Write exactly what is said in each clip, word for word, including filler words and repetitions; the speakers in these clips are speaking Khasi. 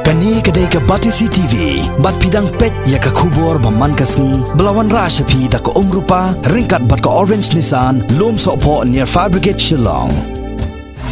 Kane ka dei ka Batesi T V, bad phi dang peit ïa ka khubor ba man ka sngi, ba la wanrah sha phi da ka Umrupa, ryngkat bad ka Orange Nissan, Lumsohphoh near Fire Brigade Shillong.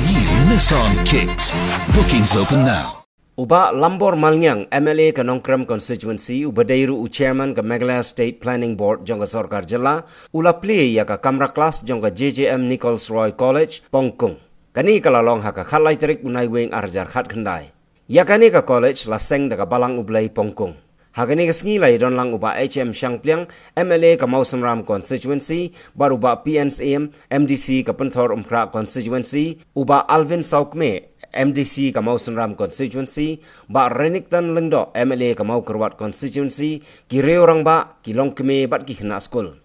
New Nissan Kicks. Bookings open now. U Bah Lambor Malngiang, M L A ka Nongkrem Constituency, uba dei ruh u Chairman ka Meghalaya State Planning Board jong ka Sorkar Jylla, u la plie ïa ka kamra klas jong ka J J M Nichols Roy College, Pongkung. Kane ka la long ha ka khatlai tarik u Naiwieng arhajar khatkhyndai. Ïa kane ka college la seng da ka Balang U Blei Pongkung. Ha kane ka sngi la ïadon lang u Bah H M Shangpliang, M L A ka Mawsynram Constituency, bad u Bah P N Syiem, M D C ka Pynthor Umkhrah Constituency, u Bah Alvin Sawkmie, M D C ka Mawsynram Constituency, Bah Renikton Lyngdoh, M L A ka Mawkyrwat Constituency, ki riew rangbah, ki longkmie bad ki khynnah skul.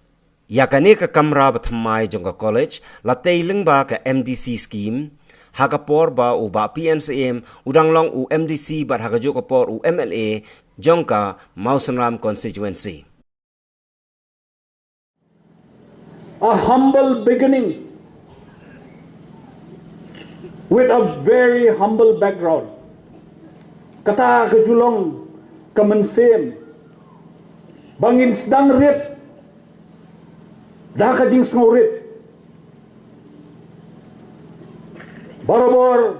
Ïa kane ka kamra ba thymmai jong ka college, la tei lyngba ka M D C scheme, ha ka por ba u Bah P N Syiem u dang long u M D C bad ha kajuh ka por u M L A jong ka Mawsynram Constituency. A humble beginning with a very humble background. Kata ka ju long ka mynsiem ba ngin sdang rit da ka jingsngewrit. Barabor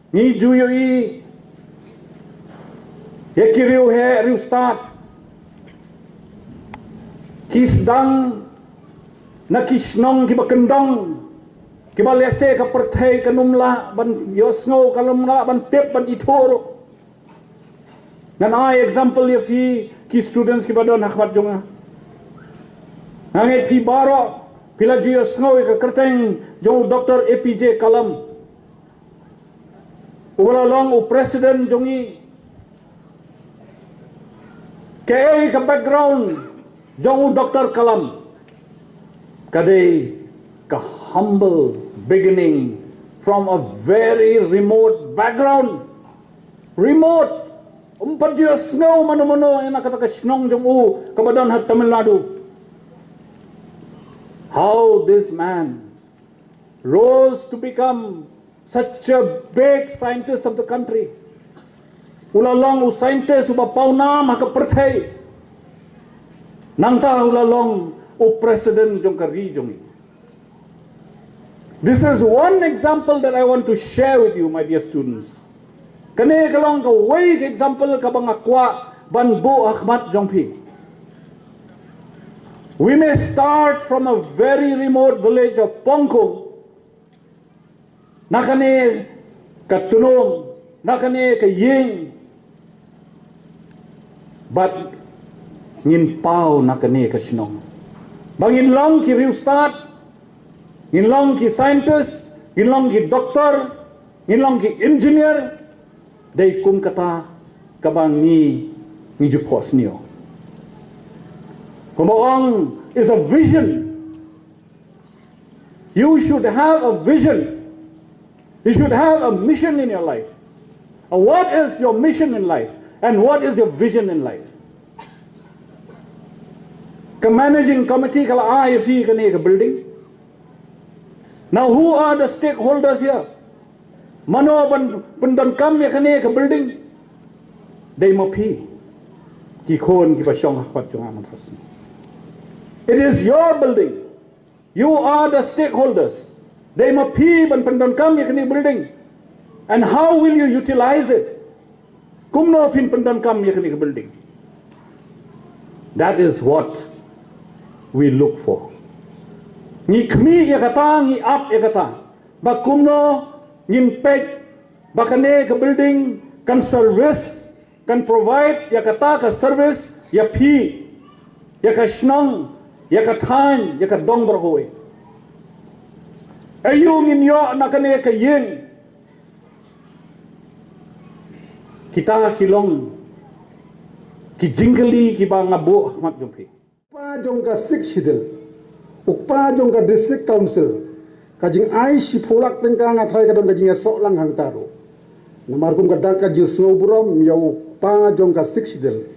ngi ju ïohi ïa ki riewheh riewstad ki sdang na ki shnong kiba kyndong, kiba lehse ka pyrthei kan ym lah ban ïohsngew, kan ym lah ban tip, ban ithuh ruh. Ngan ai example ïa phi ki students kiba don ha khmat jong nga. Nga ngeit phi baroh phi la ju ïohsngew ïa ka kyrteng jong u Doctor A P J Kalam, uba la long u president jong ngi. Kaei ka background jong u Doctor Kalam? Ka dei ka humble beginning from a very remote background. Remote. Ym pat ju ïohsngew mano mano ïa na kata ka shnong jong u kaba don ha Tamil Nadu. How this man rose to become such a big scientist of the country. U la long u scientist uba pawnam ha ka pyrthei. Nangta u la long u president jong ka ri jong ngi. This is one example that I want to share with you, my dear students. Kane ka long kawei ka example kaba nga kwah ban buh ha khmat jong phi. We may start from a very remote village of Pongkung. Na kane ka tnum, na kane ka ïing, bad ngin paw na kane ka shnong. Ba ngin long ki riewstad, ngin long ki scientist, ngin long ki doktor, ngin long ki engineer, dei kum kata kaba ngi, ngi ju phohsniew. Kumba ong, is a vision. You should have a vision. You should have a mission in your life. Uh, what is your mission in life? And what is your vision in life? Ka managing committee ka la ai ïa phi kane ka building. Now, who are the stakeholders here? Mano ban pyndonkam ïa kane ka building? Dei ma phi, ki khun kiba shong ha khmat jong nga mynta. It is your building. You are the stakeholders. Dei ma phi ban pyndonkam ïa kane building. And how will you utilize it? Kumno phin pyndonkam ïa kane building? That is what we look for. Ngi khmih ïa kata, ngi ap ïa kata. Ba kumno ngin peit ba kane ka building kan service, kan provide ïa kata ka service ïa phi, ïa ka shnong, ïa ka thaiñ, ïa ka dong baroh kawei. Aïu ngin ïoh na kane ka ïing? Kita ki long ki jingkylli kiba nga buh ha khmat jong phi. Kpa jong ka Sixth Schedule, u kpa jong ka District Council, ka jingai shiphew lak tyngka nga tharai ka don ka jingïasoh lang hangta ruh. Namar kum ka dak ka jingsngewburom ïa u kpa jong ka Sixth Schedule,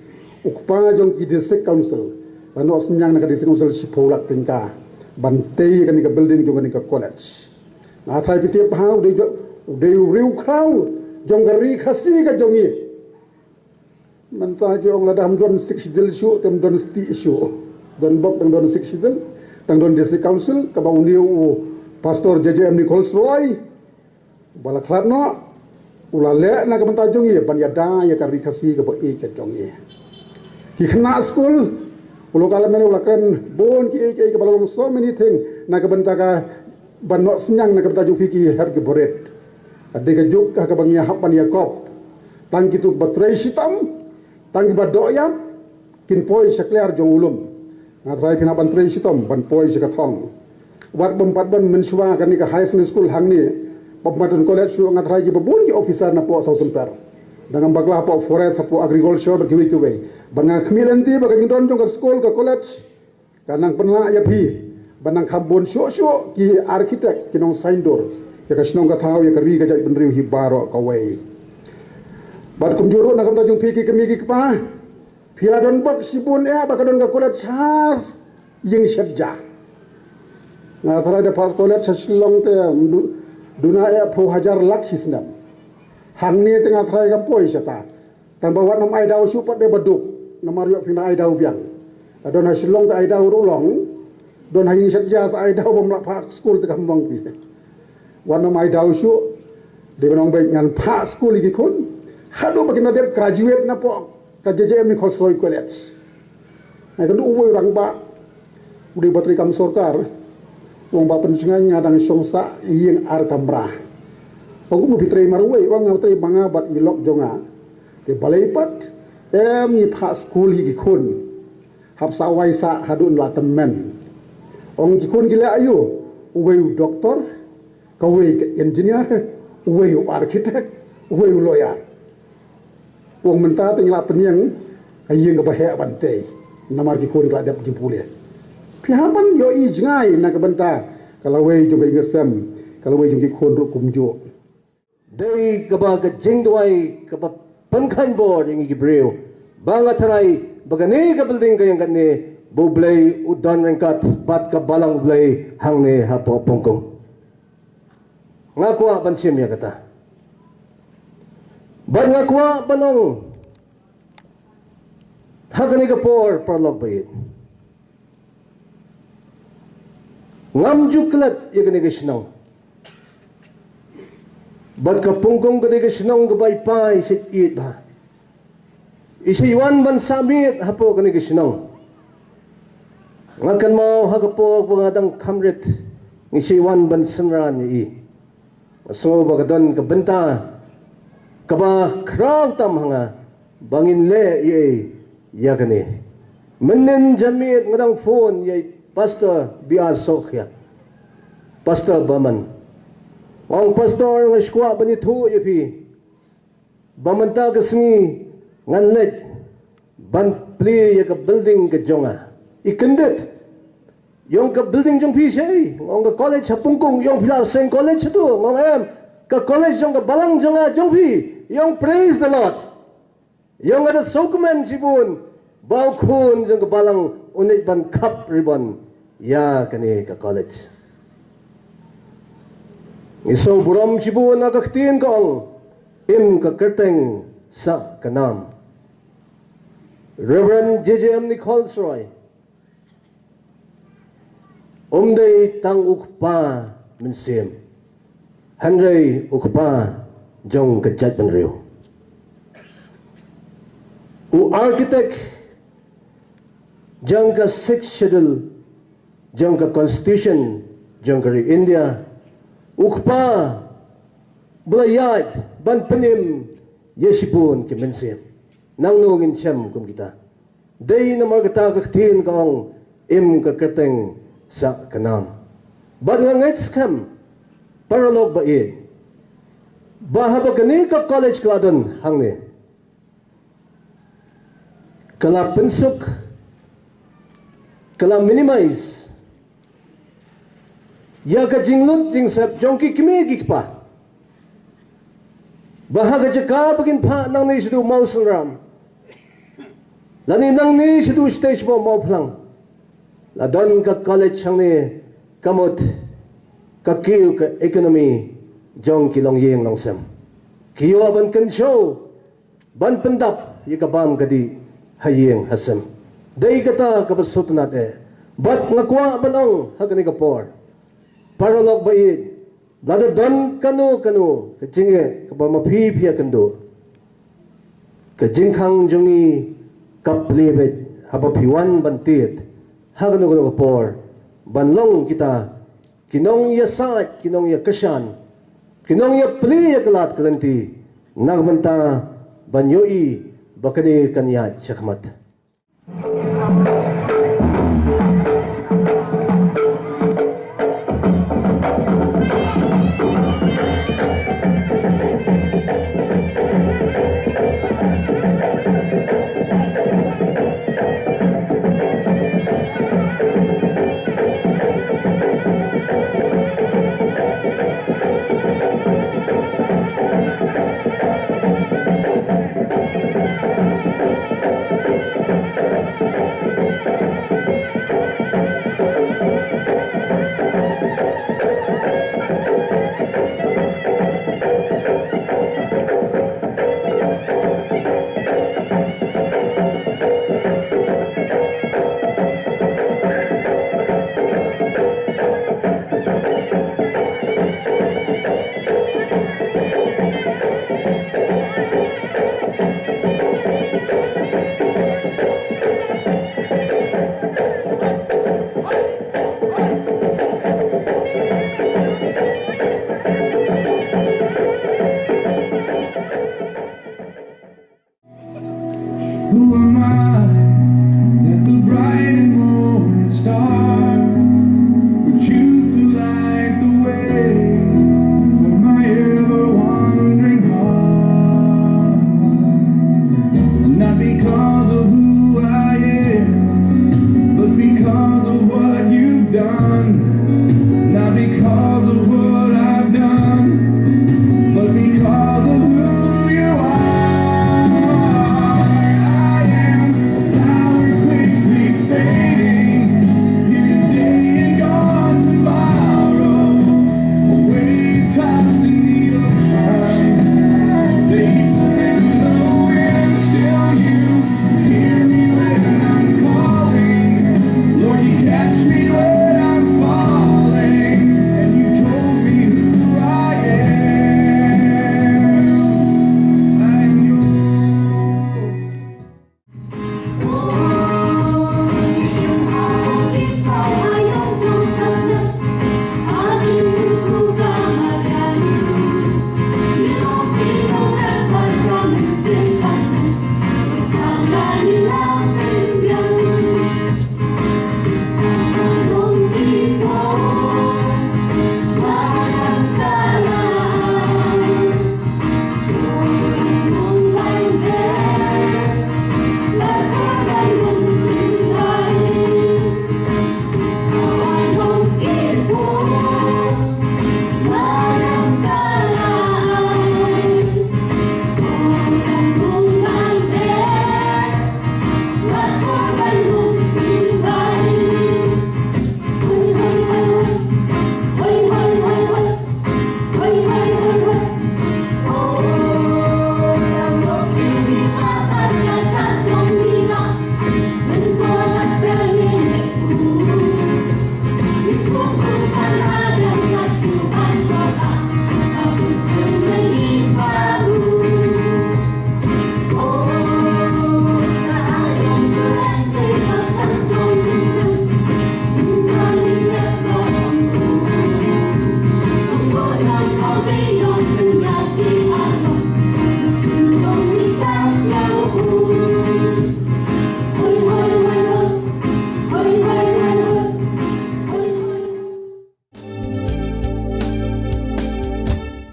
u kpa jong ki District Council, la noh synñiang na ka District Council shiphew lak tyngka ban tei kane ka building jong kane ka college. Nga tharai phi tip bha, u dei jong, u dei u riewkhraw jong ka ri Khasi ka jong ngi. Mynta ki ong lada ym don Sixth Schedule shuh, te ym don stieh shuh. Donbok tang don Sixth Schedule, tang don District Council, kaba une u Pastor J J M Nichols Roy ba la khlad noh, u la leh na ka bynta jong ngi ban ïada ïa ka ri Khasi kaba ïeit ka jong ngi. Ki khynnah skul, u la, ka la mynne u la kren bun kiei kiei kaba la long, so many thing na ka bynta ka ban noh synñiang na ka bynta jong phi ki hep ki barit. Ka dei ka juk ha kaba ngi hap ban ïakop. Tang kito ba trei shitom, tang kiba doh ïap, kin poi sha kliar jong u lum. Nga tharai phin hap ban trei shitom ban poi sha ka thong. Wat bym pat ban mynshuwa kane ka high secondary school hangne, bym pat don college shuh, nga tharai kiba bun ki officer na poh South Sumper, dang ym bakla poh forest, poh agriculture bad kiwei kiwei. Bad nga khmih lynti ba ka jingdon jong ka skul, ka college, ka nang pynlah ïa phi ban nang kham bun shuh shuh ki architect, ki nong saiñdur ïa ka shnong ka thaw, ïa ka ri ka jaitbynriew hi baroh kawei. Bad kumjuh ruh na ka bynta jong phi ki kmie ki kpa, phi la don bok shibun eh ba ka don ka college ha ïing shet ja. Nga tharai da phah college ha Shillong te du-, duna eh phew hajar lak shi snem. Hangne te nga tharai kam poi shata. Tang ba wat nym ai daw shuh pat de ba duk. Namar ïoh phi na ai daw biang. Don ha Shillong te ai daw ruh long. Don ha ïing shet ja sa ai daw bym lah phah skul te kam long phi. Wat nym ai daw shuh. Dei ban ong ba ngan phah skul ïa ki khun haduh ba kin da dep graduate na poh ka J J M Nichols Roy College. Nga kynduh uwei u rangbah u dei ba trei kam sorkar, u ong, Bah Pynshngaiñ, nga dang shong sah ïing ar kamra. Ong, kumno phi trei marwei? Ong, nga trei ma nga bad i lok jong nga. Te balei pat em ngi phah skul ïa ki khun? Hap sa wai sah haduh la tymmen. Ong, ki khun ki leh aïu? Uwei u doktor, kawei ka engineer, uwei u architect, uwei u lawyer. Ong, mynta te ngi la pynïeng ka ïing kaba heh ban tei, namar ki khun ki la dep jingpule. Phi hap ban ïohi jngai na ka bynta ka lawei jong ka ïing ka sem, ka lawei jong ki khun ruh kumjuh. Dei kaba ka jingduwai kaba pynkheiñ bor ïa ngi ki briew, ba nga tharai ba kane ka building ka ïeng katne, ba U Blei u don ryngkat bad ka balang U Blei hangne hapoh Pongkung. Nga kwah ban shim ïa kata. Bad nga kwah ban ong ha kane ka por, paralok ba ïeit, ngam ju klet ïa kane ka shnong. Bad ka Pongkung ka dei ka shnong kaba i pa i shait ïeit bha. I shait wan ban sah miet hapoh kane ka shnong. Nga kynmaw ha ka por ba nga dang kham rit, ngi shait wan ban synran ïa i. Nga sngew ba ka don ka bynta kaba khraw tam ha nga ba ngin leh ïa, ïa kane. Mynnin janmiet nga dang phone ïa i Pastor B R Sohkhia, Pastor Baman. Ong, Pastor, nga sngewkwah ban ïathuh ïa phi ba mynta ka sngi ngan leit ban plie ïa ka building ka jong nga. I kyndit. Ong, ka building jong phi shaei? Ong, ka college ha Pongkung. Ong, phi la seng college hato? Ong, em, ka college jong ka balang jong nga jong phi. Ong, praise the Lord. Ong, nga da sngewkmen shibun ba u khun jong ka balang un leit ban khap ribbon ïa kane ka college. Ngi sngewburom shibun ha ka ktien ka ong, im ka kyrteng sah ka nam. Reverend J J M Nichols Roy um dei tang u kpa mynsiem, hynrei u kpa jong ka jaitbynriew. U architect jong ka Sixth Schedule jong ka Constitution jong ka ri India. U kpa ba la ïaid ban pynim ïa shibun ki mynsiem. Nangno ngin shem kum kita? Dei namar kata ka ktien ka ong, im ka kyrteng sah ka nam. Bad nga ngeit skhem, paralok ba ïeit, ba haba kane ka college ka la don hangne, ka la pynsuk, ka la minimize ïa ka jinglut jingsep jong ki kmie ki kpa. Ba ha ka jaka ba kin phah nangne shaduh Mawsynram, lane nangne shaduh shatei shapoh Mawphlang, la don ka college hangne, ka mut ka kiew ka economy jong ki longïing longsem. Ki ïoh ban kynshew, ban pyndap ïa ka bam ka dih ha ïing ha sem. Dei kata kaba sngewtynnat eh. Bad nga kwah ban ong ha kane ka por, paralok ba ïeit, lada don kano kano ka jingeh kaba ma phi phi ïakynduh, ka jingkhang jong ngi ka plie beit haba phi wan ban tied ha kano kano ka por, ban long kita ki nongïasaid, ki nongïakyrshan, ki nongïaplie ïa ka lad ka lynti, na ka bynta ban ïohi ba kane kan ïaid shakhmat.